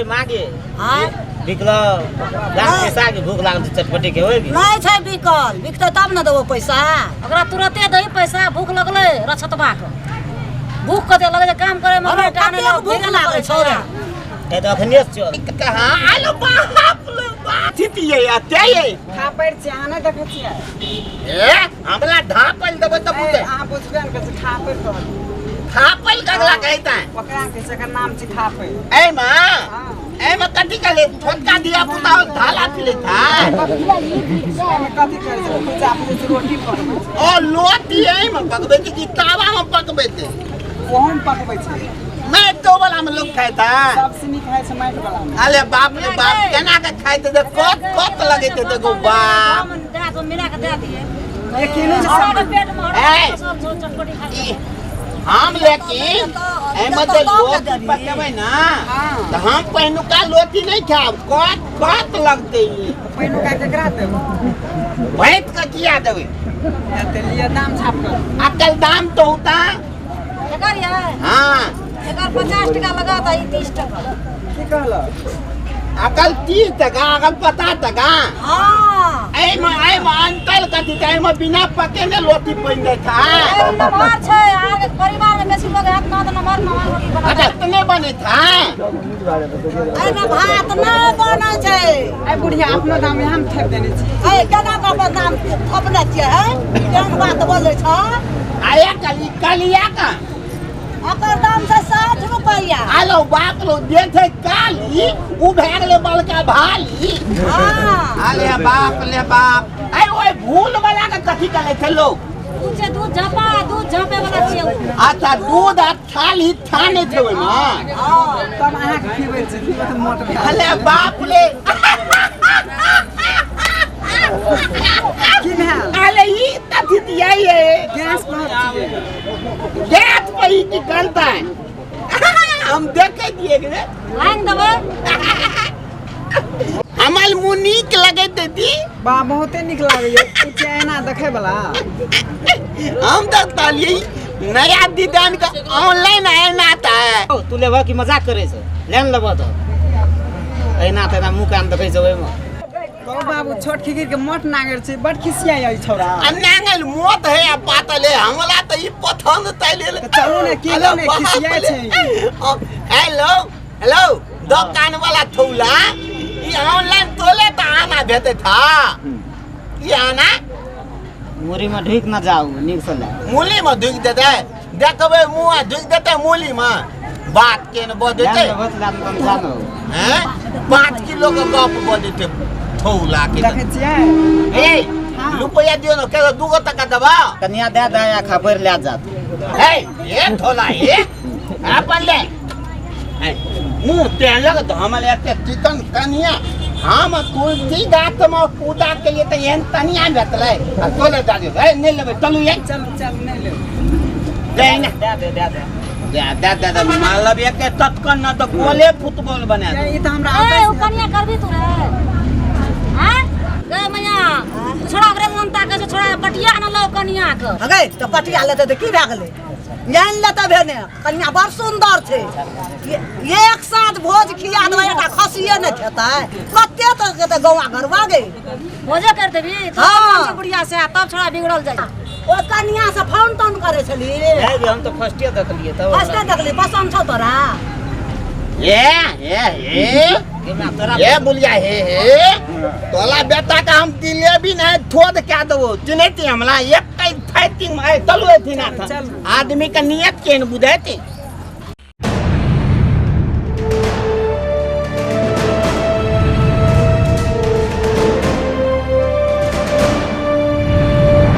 मागे आँय बिकलो लाख पैसा के भूख लागल छै, चटपटी के होएगी नहि छै बिकल, बिकतै तब ने देबो पैसा। ओकरा तुरते दही पैसा, भूख लगलै रछतबा के, भूख कते लगै छै काम करे में। हमरा कतेक भूख लागै छौ रे? ए तऽ अखने चल कहाँ आलो बाप रे बाप थितियै आ तेयै थापड़ छियै अहाँ, नहि देखै छियै? ए हमरा ढापल देबै तऽ बुझै। अहाँ बुझबे ने करै छियै, थापड़ कहलियै। थापल ककरा कहैता? ओकरा कहै छै, एकर नाम छै थापड़। एहिमे हँ। एहिमे कथी कहले छोटका धिया पुता धाला फिलै था? एहिमे कथी करै छै? पूजा पूजै छै, रोटी पकबै छै। ओ लोटी एहिमे पकबै छै कि तावामे पकबै छै? ओहोमे पकबै छै। माटि वाला में लोग खाइ था? सबसे नीक होइ छै माटि वाला मे। अरे बाप रे बाप, केना के खाइत दे, कत कत लगैत देखो बाप। दए दो, मिला के दए दिए। लेकिन ओ जे हमरा के पेट में ए! सब चटपटी खाइ ई हम लेकिन एहिमे जे लोटी पकेबै ना हँ। तऽ हम पहिनुका लोटी नहि खायब, कत कत लगतै ई। पहिलुका केकरा देबै? भैंस के किया देबै? एते लिअ, दाम छाप कर। अकल दाम तो होता। एकर ये? हाँ। एकर 50 टका लगत आ ई 30 टका। की कहलक? अकल 30 टका, अकल 50 टका। हँ। एहिमे एहिमे अंतर कथी छै? एहिमे बिना पकेने लोटी बनि जाइ छै। ए, नमहर छै, अहाँके परिवार में बेसी लोग हैत न, तऽ नमहर नमहर रोटी बनत। अच्छा तऽ नहि बनै छै? एहिमे भात नहि बनै छै। ए बुढ़िया, अपनो दाम यहाँ थेप देने छी। ए केना कऽ अपन दाम थपने छियै है? केहन बात बोलै छ? आया कली कलिया का ओकर दाम छै 60 रुपैआ। आलो बाप लो, जे छै काली उ भए गेलै बलका भाली। हँ। अरे बाप ले बाप, ऐ ओए भूल वाला के कथी कहै छै लोग? उ छै दूध झापा, दूध झापे वाला छियै उ। अच्छा, दूध आ थाली थाने छै ओहिमे? हँ। तब अहाँके खिबै छी, खिबै तऽ मोट भए अरे बाप रे। की भेल? अरे ई कथी दिया ये? गैस पर छियै। गैस पर ई की करता है? हम देखे दिए रे। भांगि देबै। हमर मुँह नीक लगैत दी? बा, बहुते नीक लागैया। उ छै एना देखै वाला। हम तऽ कहलियै नया डिजाइन का ऑनलाइन आना आता है। तू लेबह कि मजाक करै छै? ले ने लेबह तऽ एना तेना मुँह कान देखै छै ओहिमे। कहू बाबू, छोट खिखिर के मोट नांगर छै, बड खिसिया आई छौड़ा। आ नांगल मोत है आ पातल है, हमरा तऽ ई पसंद तै लेल। तऽ चलू ने, की ने खिसियाइ छै। हेलो हेलो, दोकान वाला थौला, ई ऑनलाइन तोले तऽ आना भेटै था ई आना? मुड़ी में ढुकि न जाउ, नीक से ले। मूली में ढुकि देतै, देखबै मुँह ढुकि देतै मूली में, बात के ने ले बजतै। लेबह तऽ ले, तहन जा ने। हैं, 5 किलो के गप बजतै थौला के। देखै छियै? ए रुपया दियो न, के 2 गो टका देबा। कनिया दए दे आ खबर ले जात। हे ए थोला, ए अपन ले। हे, मुँह तेलक तऽ हमर एते चिकन कनिया, हम तुलसी गाछ में पूजा के लिए तऽ एहन तनिया भेटलै आ तोले दए दियौ। हे नहि लेबै, चलू ये। चलू चलू, नहि लेब। दे ने। दए दे, दए दे। दे दे दे दे, मतलब एक तत्कन न तऽ गोले फुटबॉल बना दे। ई तऽ हमरा ए आबै उ कनिया करबी तू रे? आँय गे मैया, छोड़ा ओकरे मन ताकै छै, छोड़ा पटिया न लौ कनिया के। हगै तऽ पटिया लेतै तऽ की भए गेलै? जानि लेतै भेने कनिया बड़ सुन्दर छै। एक साथ भोज खिया देबै, एकटा खसिए नहि खेतै। कते तऽ खेतै गौआ घरवा गे? भोजे कर देबी तब? हाँ। बुढ़िया से तब छोड़ा बिगड़ल जाइ। ओ कनिया से फोन तोन करै छली? हे गे, हम तऽ फर्स्टे देखलियै तब। फर्स्टे देखली? पसन्द छौ तोरा? ए ए ए। गे माय, तोरा ए बुलिया, हे हे, तोला बेटा का हम दिले भी नहीं थोद क्या देबो, चिन्हैती हमरा एक फाइटिंग में। चलू एथी ना। चलू। आदमी के नियत के न बुझैती।